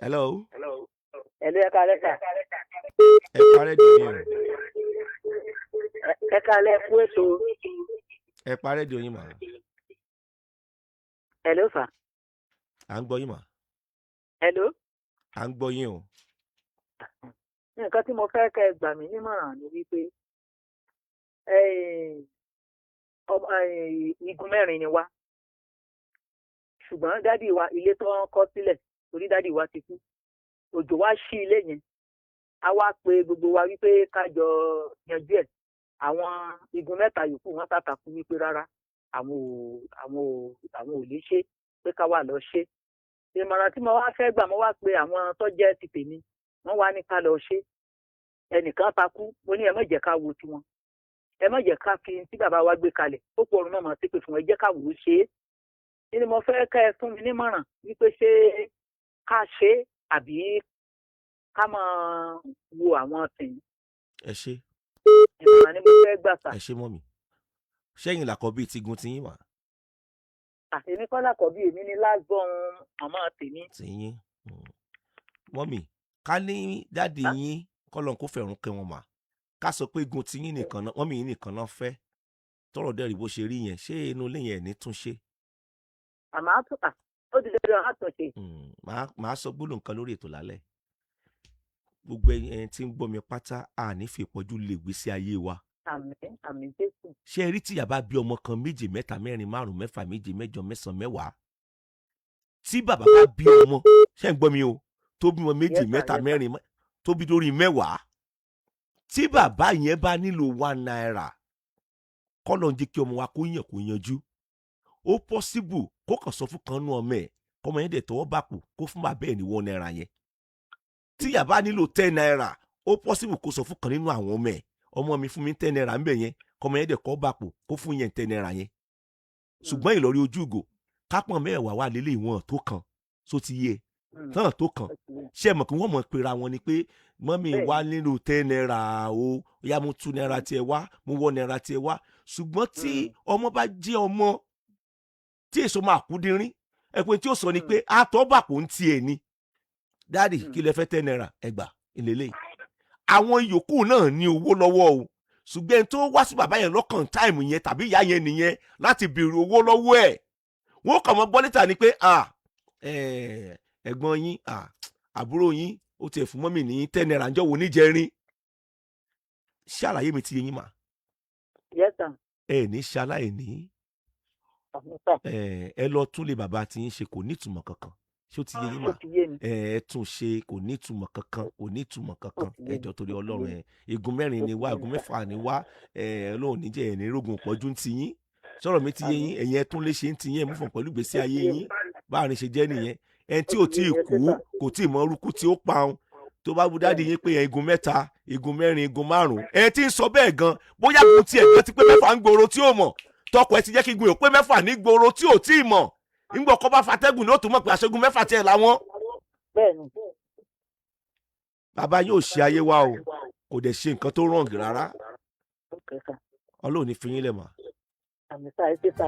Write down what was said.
Hello. Hello, ẹ káalẹ́ sà. Ẹ pa rédíò yín o. Ẹ káalẹ́ fún ètò. Ẹ pa rédíò yín mà. Hello sà. À ń gbọ́ yín mà. Hello. À ń gbọ́ yín o. Nǹkan tí mo fẹ́ kẹ́ ẹ gbà mí nímọ̀ràn ni wípé igun mẹ́rin ni wá, ṣùgbọ́n daddy wa, ilé tó ń kọ́ sílẹ̀, torí daddy wa ti kú, òjò wá ṣí ilé yẹn. A wá pe gbogbo wa wípé ká jọ yanjú ẹ̀. Àwọn igun mẹ́ta yòókù, wọ́n tàtàkù wípé rárá, àwọn ò lè ṣe, pé ká wà lọ ṣe. Ìmọ̀ràn tí mo wá fẹ́ gbà, mo wá pe àwọn tó jẹ́ ti tèmi, wọ́n wá ní ká lọ ṣe. Ẹnìkan takú. Mo ní ẹ má jẹ́ ká wo tiwọn, ẹ má jẹ́ ká fi tí bàbá wa gbé kalẹ̀ ó pọ̀ ọ̀run mọ̀mọ́ sípè fún, ẹ jẹ́ ká wò ó ṣe é. Ni mo fẹ́ kẹ́ ẹ fún mi nímọ̀ràn wípé ṣé ká ṣe é àbí ká máa wo àwọn tìǹ. Ẹ ṣé. Ìmọ̀ràn ni mo fẹ́ gbà sà. Ẹ ṣé mummy. Ṣẹ́yìn làkọ́bí tigun tiyín wà? Èmi kọ́ làkọ́bí, èmi ní last born màmá tèmi. Tiyín. Mummy, ká ní daddy yín, kọ́lọ́n kó fẹ̀rùn kẹ́ wọn mà, ká sọ pé igun tiyín nìkan náà, mummy yín nìkan náà fẹ́, tọrọ dẹ́rì bó ṣe rí yẹn, ṣé inú ilé yẹn ní tún ṣe? Àmọ́ àtúntà ó ti dandan àtúnṣe. Màá sọ gbólóhùn kan lórí ètò lálẹ́. Gbogbo ẹni tí ń gbọ́ mi pátá, àní fi ìpọ́njú lè gbésí ayé wa. Àmín, àmín Jésù. Ṣé ẹ rí, tíyà bá bí ọmọ kan, méjì, mẹ́ta, mẹ́rin, márùn, mẹ́fà, méje, mẹ́jọ, mẹ́sàn, mẹ́wàá, tí bàbá bá bí ọmọ, ṣé ń gbọ́ mi o, tó bímọ méjì, Yes, sir. mẹ́ta, Yes, sir. mẹ́rin, tó bí lórí 10, tí bàbá yẹn bá nílò ₦1, kọ́lọ̀ ń jẹ́ kí ọmọ wa kó yàn kó yanjú, ó possible kó kàn sọ fún kan nú ọmọ ẹ̀, kọ́mọ yẹn dẹ̀ tọwọ́ bàpò kó fún bàbá ẹ̀ ní ₦1 yẹn. Tí yàbá nílò ₦10, ó possible kó sọ fún kan nínú àwọn ọmọ ẹ̀, "Ọmọ mi, fún mi ₦10 ńbẹ̀ yẹn," kọ́mọ yẹn dẹ̀ kọ́ bàpò kó fún yẹn ₦10 yẹn. Ṣùgbọ́n ìlọrí ojú ìgò kápọ̀n 10 wà lélẹ̀, ìwọ̀n tó kan só ti yé tán tó kan. Ṣé ẹ mọ̀ kí wọ́n mọ̀ pera wọn ni pé mummy wa nílò ₦10 o, yá mú ₦2 tiẹ̀ wá, mú ₦1 tiẹ̀ wá. Ṣùgbọ́n tí ọmọ bá jẹ́ ọmọ tí èso máa kú dínrín ẹ, pé tí ó sọ ni pé àtọ́bàpò ń tiẹ̀ ni, "Daddy, kí lẹ fẹ́? ₦10, ẹgbà ìlélẹ̀." Àwọn yòókù náà ní owó lọ́wọ́ o, ṣùgbọ́n ẹni tó wá sí bàbá yẹn lọ́kàn time yẹn tàbí ìyá yẹn nìyẹn láti béèrè owó lọ́wọ́ ẹ̀, wọ́n kàn mọ́ gbọ́ létà ni pé, "Ah, ẹ̀gbọ́n yín, ah, àbúrò yín, ó tiẹ̀ fún mummy ní ₦10 ńjọ́ wo níjẹrin." Ṣé àlàyé mi ti yé yín mà? Yes, sir. Ẹ ní ṣaláìní. Àmín sà. Ẹ lọ tún lè bàbá tí ń ṣe, kò ní ìtumọ̀ kankan. Ṣé ó ti yé yín mà? Ó ti yé mi. Ẹ tún ṣe, kò ní ìtumọ̀ kankan, kò ní ìtumọ̀ kankan. Ó ti yé Ẹ mi, jọ̀ọ́, torí ó ti yé Ọlọ́run. mi. Ẹ igun mẹ́rin Ó ni ti wá, yé mi igun sà. 6 ni wá. Ẹ Ọlọ́run níjẹ́ ẹ̀ ní rógun pọ́njú ń ti yín. Sọ̀rọ̀ mi ti yé yín? Ẹ̀yin ẹ tún lè ṣe ń ti yín, ẹ mú fún pẹ̀lú ìgbésí Ó ti ayé yé mi. yín. Báàrin ṣe jẹ́ nìyẹn. Ẹni tí Ó ò ti tí yé ì mi, ẹ kú ṣé sà. kò tí ì mọ orúkú tí ó pa òun, tó bá bú daddy yín pé igun mẹ́ta, igun mẹ́rin, igun 5, ẹ ti ń sọ bẹ́ẹ̀ gan, bóyá gun tiẹ̀ gan ti pé 6 ń gbòòrò tí ò mọ̀, tọkọ ẹ ti jẹ́ kí igun yòó pé 6 ní gbòòrò tí ò tí ì mọ̀. Ńgbọ́ kọ́ bá fatẹ́gùn ní ó tún mọ̀ pé aṣẹ́gun 6 tiẹ̀ làwọn. Bẹ́ẹ̀ni. Bàbá yóò ṣe ayé wa o, kò dẹ̀ ṣe nǹkan tó wrong rárá. Okay, sà. Ọlọ́run ní fi yín lẹ̀ mọ́. Àmín sà, ẹ ṣé sà.